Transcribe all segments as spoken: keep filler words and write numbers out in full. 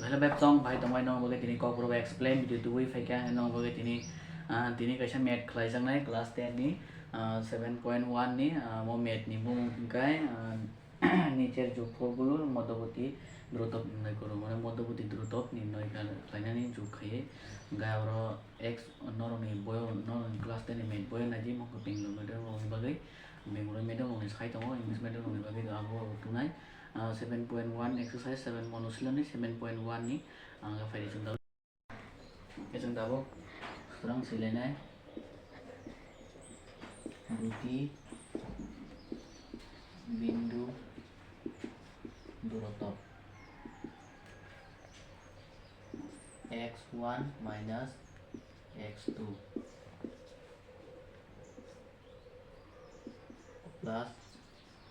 Hello beb, chong bai tongbai nong bagwi tini kokborok explain video tubui phaikha, nong bagwi tini, ah, tini kaisa math khlaijaknai class ten ni, ah, seven point one ni, ah, mo math ni bumung hwnkhe, ah, nicher jug formula modoboti durotop nirnoi koro, mane modoboti durotop nirnoi khlainani jug khaiwi, hwnkhe oro x norokni boyo, norokni class ten ni math boyo naidi, mokho Bengali medium rokni bagwi, Bengali medium rokni sai tongo, English medium rokni bagwi abo tunai, ah, seven point one exercise seven mono silani seven point one ni ang phaidi chwng dalwi. Khe chwng tabuk swrang swilainai. Duti bindu durotop x one minus x two plus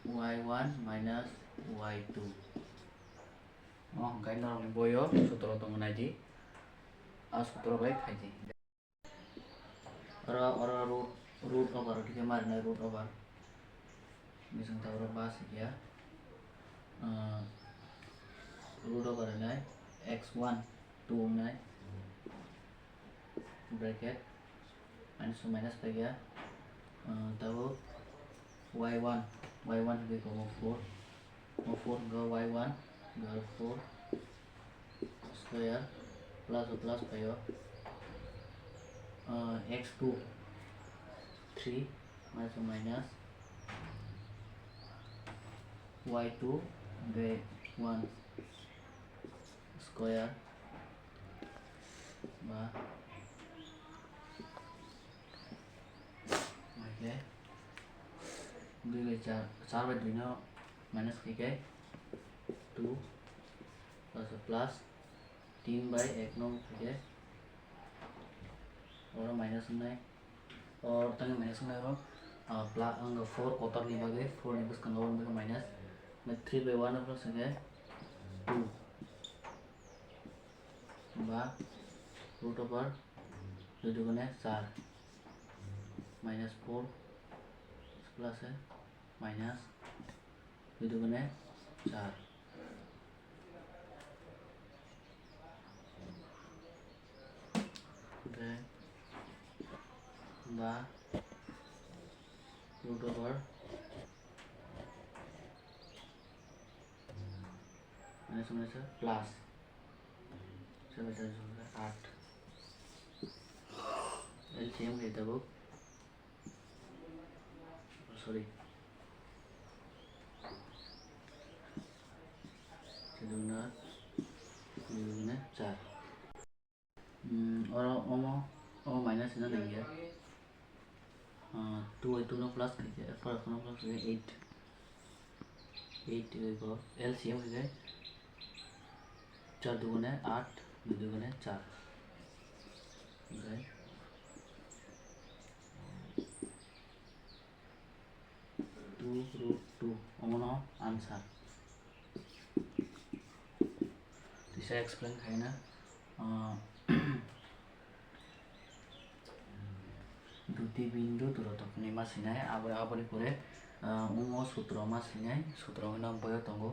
y one minus y two. O hwnkhe norokni boyo sutro tongo, naidi. A sutro bai khaidi. Oro, oro root, root over, hwnkhe marinai root over. Bising ta oro bus ya. Ah, root over nai x one, two nai. Bracket, minus two minus paikha, ah, tabuk y one, y one hwnkhe komo four, o four hwnkhe y one hwnkhe four square plus o plus phaio, ah, x two three minus o minus y two hwnkhe one square ba hwnkhe dui bai char, char bai dui no minus khaikhe two plus plus tin bai ek no khaikhe oro minus wngnai. Or tangwi minus wngnai oro, ah, pla-, ang four kotor ni bagwi, four ni bwskango oro wngkha minus, three by one plus hwnkhe two. Ba root over dui dugune char, minus four plus minus dui dugune char. Then ba root over minus minus plus seven, eight. L C M khe tabuk. Sorry. Sedona, sedona char. Hmm, oro omo, omo minus ina nangya. Ah, two by two no plus khaikhe, four by four no plus khaikhe, eight. Eight khaikhe, L C M khaikhe, char dugune aat, dui dugune char. Okay. Two root two, omono answer. Tisa explain khaina, ah, duti bindu durotopni ma sinai, abo, aboni pore, ah, umo sutro ma sinai, sutro hino boyo tongo,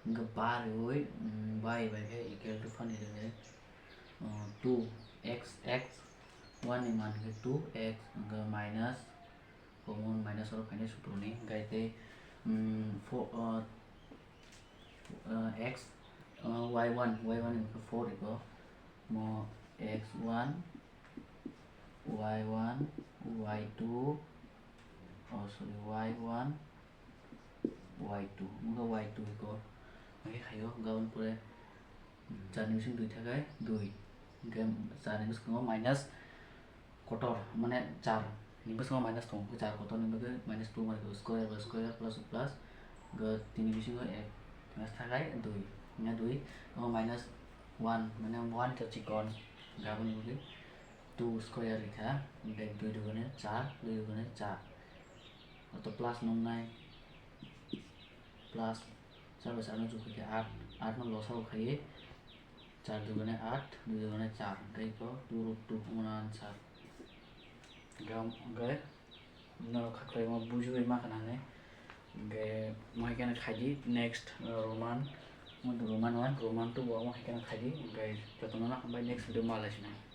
hwnkhe ba riui, mm, bai bai khe equal to phani rwgwi, ah, two x, x one ni man khe two x, hwnkhe minus, common minus oro khainai sutro ni, hwnkhe tei, mm, four, ah, ah, x, ah, y one, y one hwnkhe four iko, mo x one, y one, y two, oh, sorry, y one, y two, wngkha y two iko, hwnkhe khaio, hwnkhe aboni pore, char ni bising dui thakai dui, hwnkhe char ni bwskango minus kotor, mane char ni bwskango minus tongo, hwnkhe char kotor ni bagwi minus two mane square by square plus plus, hwnkhe tini bisingo ek, minus thakai dui, hwnkhe dui, omo minus one, mane one to chikon, hwnkhe aboni bagwi two square rikha, hwnkhe dui dugune char, dui dugune char, oto plus nungnai. Plus char bai char no jukha khe aat, aat no losao khaiwi char dugune aat, dui dugune char, tei ko two root two, omono answer. Hwnkhe, hwnkhe norok kha khlaima bujiwi ma khna hinwi. Hwnkhe mohai kheno khaidi next, uh, Roman, Mo Roman one, Roman two bo omo hai kheno khaidi, hwnkhe jotono no hambai, next video ma lai sinai.